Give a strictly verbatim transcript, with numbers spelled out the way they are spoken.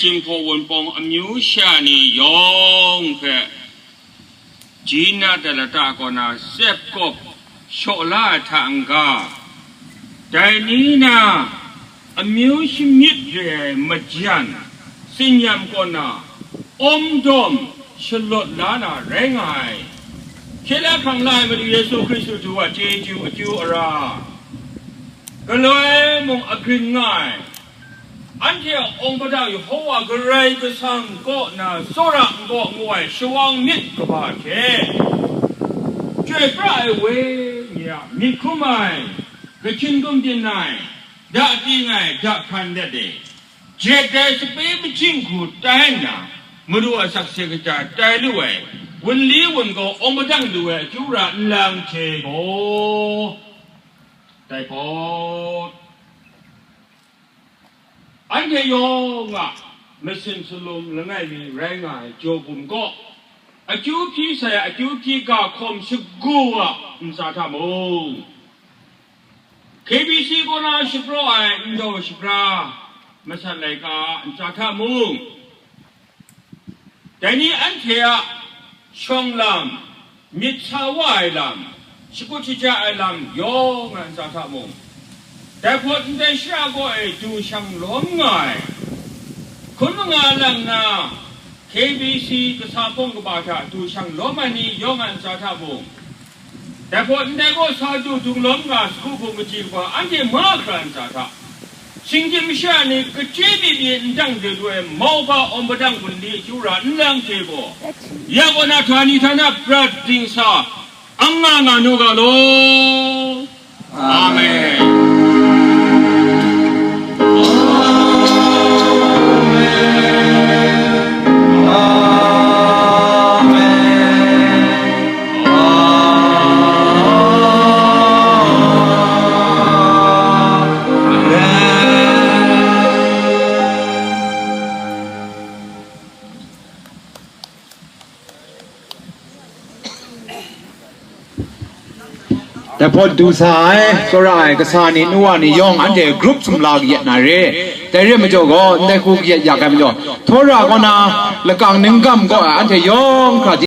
Jinghpaw Wunpawng amyu sha ni yawng hpe, Jina Dalata kaw na tsep kawp shaw la ai hta n-ga, dai ni na amyu shamyit re ai majan, tsinyam kaw na awm dawm shalawt la na rai nga ai. Hkye la hkrang la ai Madu Yesu Hkristu du a chyeju akyu ara, galoi mung agrin nga ai, anhte a awng padang Yehowa Karai Kasang kaw na tsawra n kaw ngu ai shawang myit kaba hte, chyoi pra ai wenyi a myit hkrum ai, kahkyin gumdin ai, da ting ai, da hkran let ai, jet ai sape majing hku tai nna, Madu a sakse kaja tai lu ai, wunli wungau awng padang lu ai akyu ra nlang hte gaw, dai pawt. Anhte yawng a masin salum langai mi rai nga ai jaw bum kaw, akyu hpyi sai a akyu hpyi ga hkawm shagu a ntsa hta mung, K B C kaw na shapraw ai ndau shapra masat laika a ntsa hta mung, dai ni anhte a shawng lam, myit sa wa ai lam, shakut shaja ai lam yawng a ntsa hta mung, dai hpawt ndai shara kaw e du shang lawm nga ai, hkun manga lang na K B C kasa hpawng kaba hta du shang lawm ai ni yawng a ntsa hta mung, dai hpawt ndai gaw sa du dung lawm nga sagu hpung kaji kaba anhte mahkra ntsa hta, shinggyim masha ni kachye myit ni ndang de lu ai mauhpa awng padang gun li akyu ra nlang hte gaw, ya kaw na htani htana prat dingsa ang nga nga nu ga law. Amen. Dai hpawt du sa ai, tsawra ai, kasa ni, nu wa ni yawng anhte group sumla kayat na re. Dai re ai majaw gaw, ndai hku kayat yak ai majaw, Htawra kaw na lakang ninggam kaw ai anhte yawng hkra